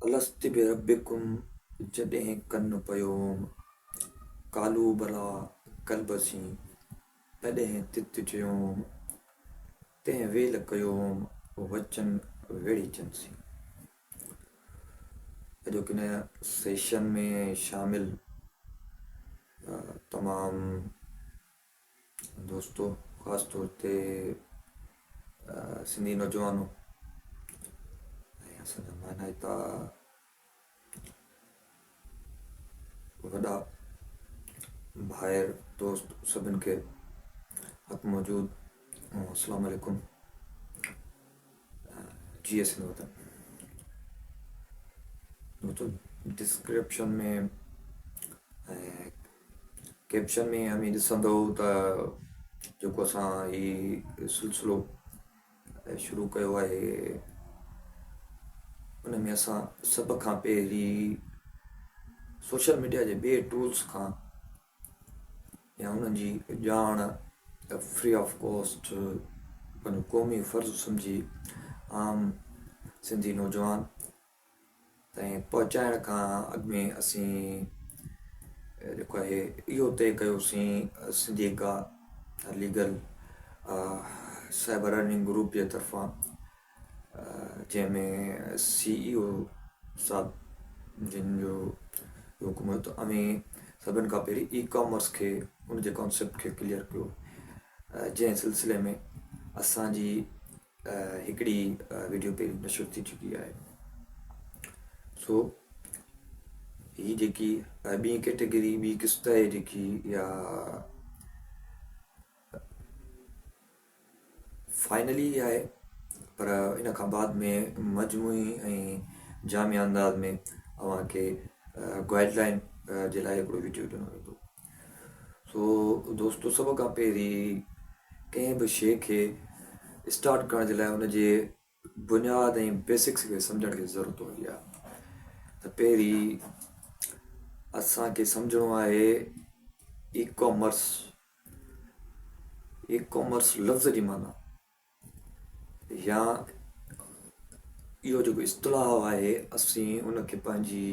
الست بربڪم جڏهن ڪن پيوم، قالوا بليٰ قلب سين، تڏهن تت چيوم، تنهن ويل ڪيوم، وچن ويڙهيچن سين. اڄوڪي هن سيشن ۾ شامل تمام دوستو خاص طور تي سنڌي نوجوانو ۽ اسان جا مانائتا وڏا ڀائر دوست سڀن کي حق موجود السلام عليڪم جي سنڌ وطن دوستو ڊسڪرپشن ۾ ۽ ڪيپشن ۾ اوهين ڏسندؤ ته جيڪو اسان هي سلسلو شروع ڪيو آهي ان ۾ اسان سڀ کان پهرين سوشل ميڊيا جي ٻئي ٽولس کان يا انهن جي ڄاڻ فري آف ڪاسٽ پنهنجو قومي فرض سمجهي عام سنڌي نوجوان تائين پهچائڻ کان اڳ ۾ اسين جيڪو آهي اهو طئي ڪيوسين Sindhica legal cyber earning group جي طرفان جنهن ۾ سي اي او صاحب جن جو حڪم هيو ته اوهين سڀن کان پهرين اي ڪامرس کي ان جي ڪانسيپٽ کي ڪليئر ڪيو جنهن سلسلي ۾ اسانجي هڪڙي ويڊيو پهرين نشر ٿي چڪي آهي سو هي جيڪي ٻي ڪيٽيگري ٻي قسط آهي جيڪي يا فائنلي آهي پر ان کان بعد ۾ مجموعي ۽ جامع انداز ۾ اوهان کي گائيڊ لائن جي لاء هڪڙو ويڊيو ڏنو ويندو. سو دوستو سڀ کان پهرين ڪنهن به شيء کي اسٽارٽ ڪرڻ جي لاء ان جي بنياد ۽ بيسڪس کي سمجهڻ جي ضرورت هوندي آهي ته پهرين اسان کي سمجهڻو آهي اي ڪامرس اي ڪامرس لفظ جي معنيٰ يا اهو جيڪو اصطلاح آهي اسين ان کي پنهنجي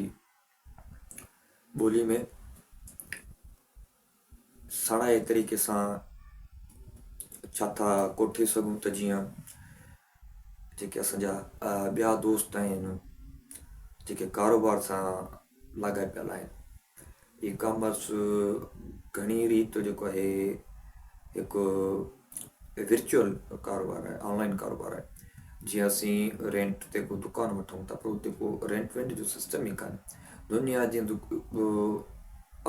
ٻولي ۾ سڻائي طريقي سان ڇا ٿا ڪوٺي سگهون ته جيئن جيڪي اسان جا ٻيا دوست آهن جيڪي ڪاروبار سان لاڳاپيل آهن اي ڪامرس گهڻي ريت جيڪو آهي هڪ ورچوئل ڪاروبار آهي آن لائن ڪاروبار آهي جيئن اسين رينٽ تي ڪو دڪان وٺون ٿا پر اتي ڪو رينٽ وينٽ جو سسٽم ئي ڪانهي دنيا جيئن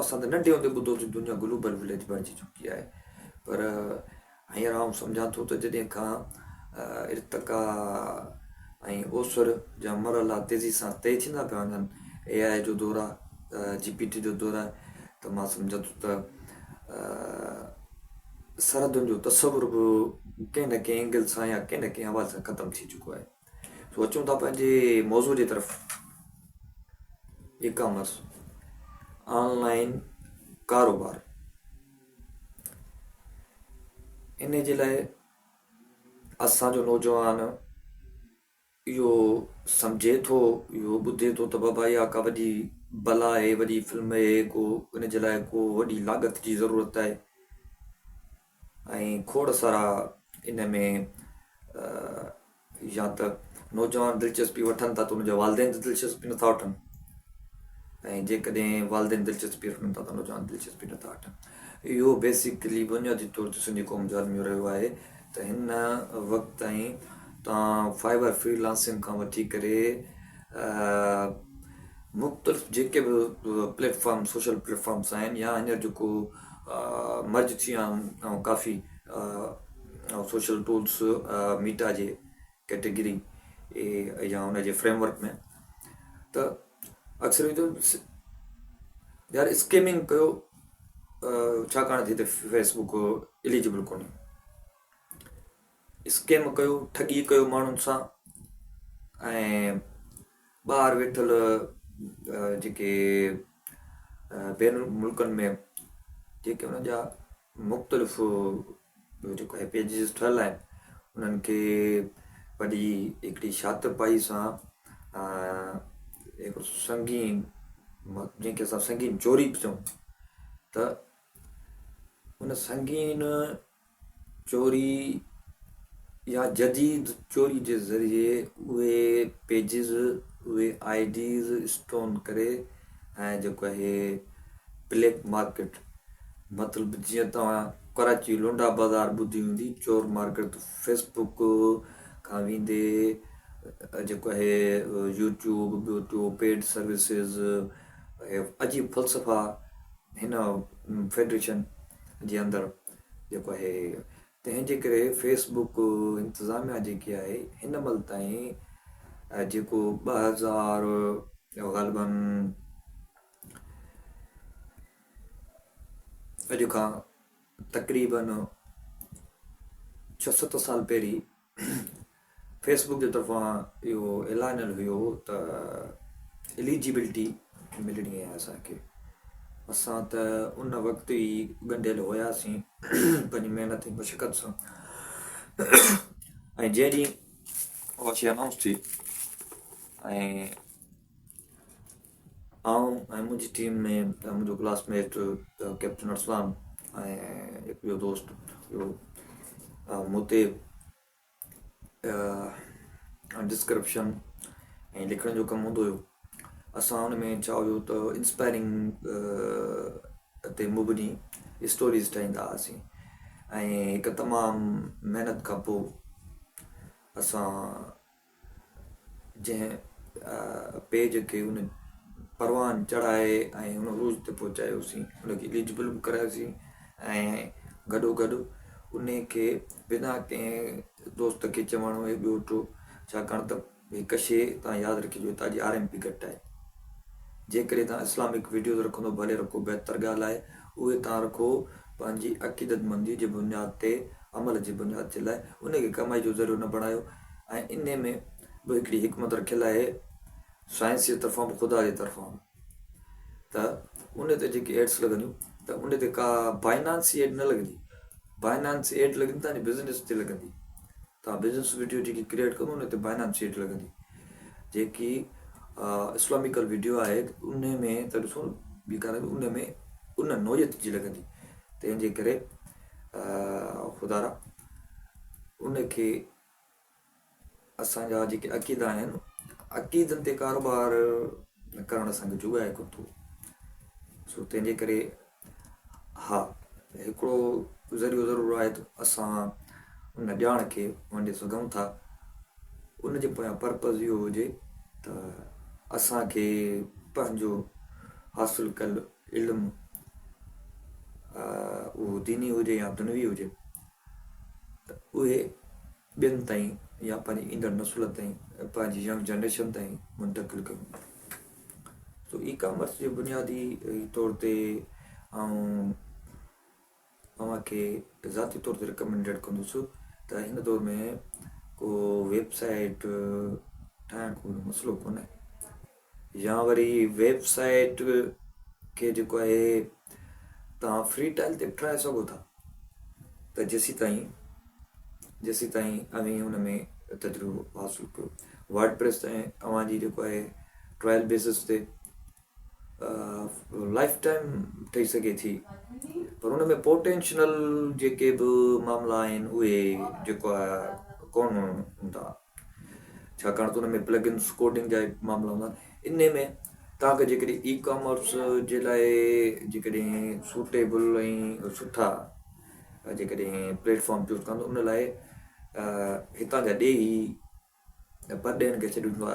اسان ته ننڍي هوندي ٻڌو سي دنيا گلوبل وليج بڻجي چڪي آهي پر هينئر آئون سمجهان ٿو ته جڏهن کان ارتقا ۽ اوسر جا مرحلا تيزي سان طئي ٿيندا پيا وڃن، اي آء جو دور آهي، جي پي ٽي جو دور آهي ته مان سمجهان ٿو ته سرحدن جو تصور به ڪنهن نه ڪنهن اينگل سان يا ڪنهن نه ڪنهن حوالي سان ختم ٿي چڪو آهي. سو اچون ٿا پنهنجي موضوع جي طرف اي ڪامرس آن لائن ڪاروبار ان جي لاء اسان جو نوجوان اهو سمجهي ٿو اهو ٻڌي ٿو ته بابا اها ڪا وڏي بلا آهي وڏي فلم آهي ڪو ان جي لاء ڪو وڏي لاڳت جي ضرورت آهي ۽ کوڙ سارا ان ۾ يا ته نوجوان دلچسپي وٺن ٿا ته ان جا والدين ته دلچسپي نٿا وٺن ۽ جيڪڏهن والدين دلچسپي وٺن ٿا ته نوجوان دلچسپي نٿا وٺن اهو بيسڪلي بنيادي طور تي سنڌي قوم جو الميو رهيو آهي ته هن وقت تائين توهان فائبر فري لانسنگ کان وٺي ڪري مختلف جيڪي به plate form social plate forms آهن يا هينئر جيڪو مرج ٿي ويا آهن ڪافي سوشل ٽولس ميٽا جي ڪيٽيگري يا ان جي فريم ورڪ ۾ ته اڪثر يار اسڪيمنگ ڪيو ڇاڪاڻ ته هتي فيسبڪ اليجبل ڪونهي اسڪيم ڪيو ٺڳي ڪيو ماڻهن سان ۽ ٻاهر ويٺل جيڪي ٻين ملڪن ۾ جيڪي انهن جا مختلف جيڪو آهي پيجز ٺهيل آهن انهن کي وڏي هڪڙي شاطرپائي سان سنگين جنهن کي اسان سنگين چوري به چئون ته ان سنگين چوري يا جديد چوري جي ذريعي اهي پيجز اهي I Ds stone ڪري ۽ جيڪو آهي بليڪ مارڪيٽ مطلب جيئن توهان ڪراچي لنڊا بازار ٻڌي هوندي چور مارڪيٽ فيس بڪ کان ويندي جيڪو آهي يوٽيوب ٻيو ٽيو پيڊ سروسز عجيب فلسفا هن فيڊريشن جي اندر جيڪو آهي تنهن جي ڪري فيس بڪ انتظاميا جيڪي آهي هن مهل تائين جيڪو 2000 غالباً اڄ کان تقريباً ڇهه ست سال پهرين فيس بڪ جي طرفان اهو اعلانيل هيو ته اليجبلٽي ملڻي آهي اسان کي. اسان ته ان وقت ئي ڳنڍيل هياسين پنهنجي محنت ۽ مشقت سان ۽ جنهن ڏينهن اها شيء انائونس ٿي ۽ آئون ۽ منهنجي ٽيم ۾ منهنجو ڪلاس ميٽ ڪيپٽن ارسلان ۽ هڪ ٻيو دوست اهو مون تي ڊسڪرپشن ۽ لکڻ جو ڪم هوندو هيو اسان ان ۾ ڇا هيو ته انسپائرنگ تي مبني اسٽوريز ٺاهيندا هئاسين ۽ هڪ تمام محنت کان پوء اسان جنهن پيج کي ان پروان چڙهائي ۽ ان عروج تي پهچايوسين ان کي اليجبل به ڪرايوسين ۽ گڏو گڏ ان کي بنا ڪنهن دوست کي چوڻ هي ٻيو ٽيو ڇاڪاڻ ته هڪ شي تان ياد رکجو هتان جي آر ايم پي گهٽ آهي جيڪڏهن توهان اسلامڪ وڊيوز رکندو ڀلي رکو بهتر ڳالهه آهي اهي توهان رکو پنهنجي عقيدتمندي جي بنياد تي عمل جي بنياد جي لاء ان کي ڪمائي جو ذريعو نه بڻايو ۽ انهي ۾ به هڪڙي حڪمت رکيل آهي سائنس جي طرفان به خدا جي طرفان به ته ان تي جيڪي ايڊس لڳنديون ته ان تي ڪا بائنانس جي ايڊ نه لڳندي بائنانس ايڊ لڳندي توهان جي بزنس تي لڳندي توهان بزنس وڊيو جيڪي ڪريئيٽ ڪندو ان تي بائنانس ايڊ لڳندي جيڪي اسلاميڪل وڊيو آهي ان ۾ ته ڏسو ٻي ڳالهه ان ۾ ان نوعيت جي لڳندي تنهن جي ڪري خدارا ان کي اسان جا جيڪي عقيدا آهن عقيدن تي ڪاروبار ڪرڻ اسان کي جوڳائي ڪونه ٿو سو تنهن جي ڪري ها هڪڙو ذريعو ضرور آهي ته اسان ان ڄاڻ کي ونڊي سگهون ٿا ان جي پويان پرپز اهو هجي ته اسان کي پنهنجو حاصل ڪيل علم اهو ديني هجي يا دنوي هجي ته اهي ٻين تائين يا پنهنجي ايندڙ نسل تائين پنهنجي ينگ جنريشن تائين منتقل ڪيون. سو اي ڪامرس جي بنيادي طور تي آئون اوهان کي ذاتي طور تي رڪمينڊيڊ ڪندس ته هن دور ۾ ڪو ويب سائيٽ ٺاهڻ ڪو مسئلو ڪونهي يا وري ويب سائيٽ کي جيڪو آهي توهان فري ٽائل تي به ٺاهي سگهو ٿا ته جيسيتائين جيسيتائين اوهين ان ۾ تجربو حاصل ڪيو ورڊ پريس تي اوهان جي جيڪو آهي ٽرائل بيسس تي لائف ٽائم ٺهي سگهي ٿي پر ان ۾ پوٽينشنل جيڪي به معاملا آهن اهي جيڪو آهي ڪونه هوندا ڇاڪاڻ ته ان ۾ پلگ انس ڪوڊنگ جا معاملا هوندا آهن انهي ۾ توهان کي جيڪڏهن اي ڪامرس جي لاء جيڪڏهن سوٽيبل ۽ سٺا جيڪڏهن پليٽ فارم چوز ڪندو ان لاء هتان جا ڏيهي پرڏيهن کي ڇڏيون ٿا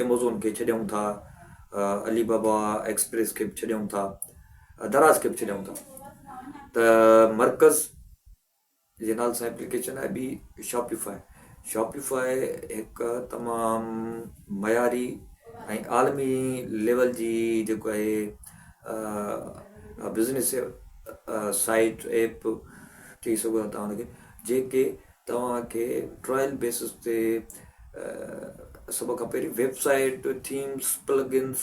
ايمازون کي ڇڏيون ٿا علي بابا ايڪسپريس کي به ڇڏيون ٿا دراز کي به ڇڏيون ٿا ته مرڪز جي نالي سان ايپليڪيشن آهي ٻي شاپيفائي شاپيفائي هڪ تمام معياري ۽ عالمي ليول جي جيڪو آهي بزنس سائيٽ ايپ چئي سگهو ٿا توهان ان کي جيڪي توهان کي ٽرائل بيسس تي سڀ کان پهرين web site themes plugins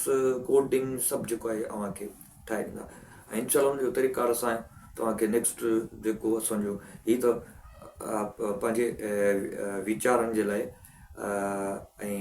coding سڀ جيڪو آهي اوهان کي ٺاهي ڏيندا ۽ انشاء الله ان جو طريقه ڪار اسان توهان کي نيڪسٽ جيڪو اسان جو هي ته پنهنجي ويچارن جي لاء ۽